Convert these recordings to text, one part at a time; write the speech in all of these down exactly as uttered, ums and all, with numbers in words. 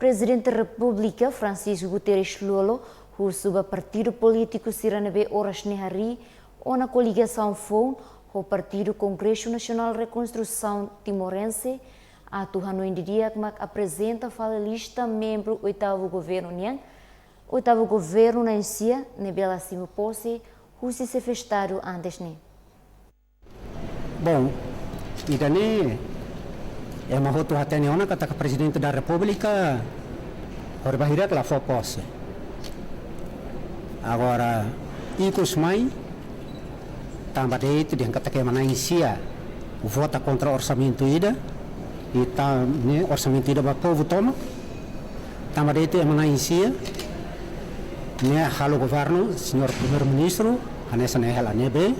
Prezidente Repúblika Francisco Guterres Lú-Olo husu ba partidu polítiku sira ne'ebé oras ne'e harii ona koligasaun foun ho partidu Kongresu Nasionál Rekonstrusaun Timorense atu hanoin didi'ak mak aprezenta fali lista membru oitavu governu nian, oitavu governu na'in-sia ne'ebé la simu pose husi xefe Estadu antes ne'e. Bom, ida-ne'e ema hotu hatene ona katak Prezidente da Repúblika horibainhira la fó pose. Agora, ikus mai, tanba de'it dehan katak ema na'in-sia vota kontra orsamentu ida, i tan ne'e orsamentu ida ba povu tomak, tanba de'it ema na'in-sia ne'e halo governu, señór Primeiru-Ministru, hanesan ne'e hela ne'ebé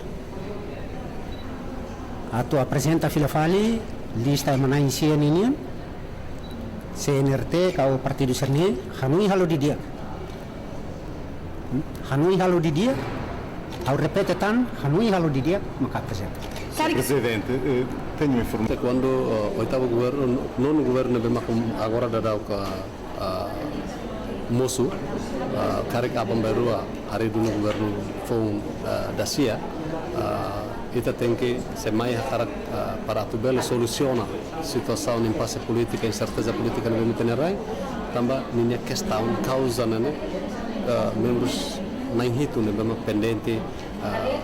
atu aprezenta fila fali lista ema na'in-sia ninian, C N R T ka partidu sira-ne'e hanoin halo didi'ak. Hanoin halo didi'ak, ha'u repete tan, hanoin halo didi'ak, maka aprezenta. Señór Prezidente, eh, tenho informação. Kuandu, eh, oitavu governu, nonu governu ne'ebé mak agora daudaun ka, ah, mosu, ah, karik aban-bainrua harii duni governu foun, ah, dasia, ah, ita tenke sei mai hakarak, ah, para atu bele solusiona situasaun impase polítika, inserteza polítika ne'ebé mak ita iha rai, tanba ninia kestaun kauza ne'e, eh, membrus na'in-hitu ne'ebé mak pendente, eh,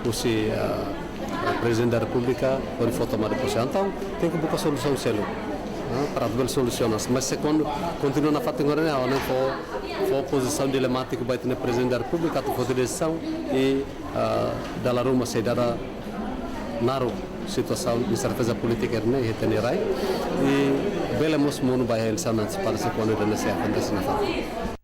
husi, eh, Prezidente da Repúblika hodi fó tomada de pose. Entaun, tenke buka solusaun seluk, eh, para atu bele solusiona. Mas se kuandu kontinua nafatin agora ne'e, ha'u hanoin fó, fó pozisaun dilemátiku ba ita-nia Prezidente da Repúblika atu foti desizaun i, ah, dala ruma sei dada naruk situasaun inserteza polítika ne'e iha ita-nia rai. I bele mós monu ba eleisaun antesipada se kuandu ida-ne'e sei akontese nafatin.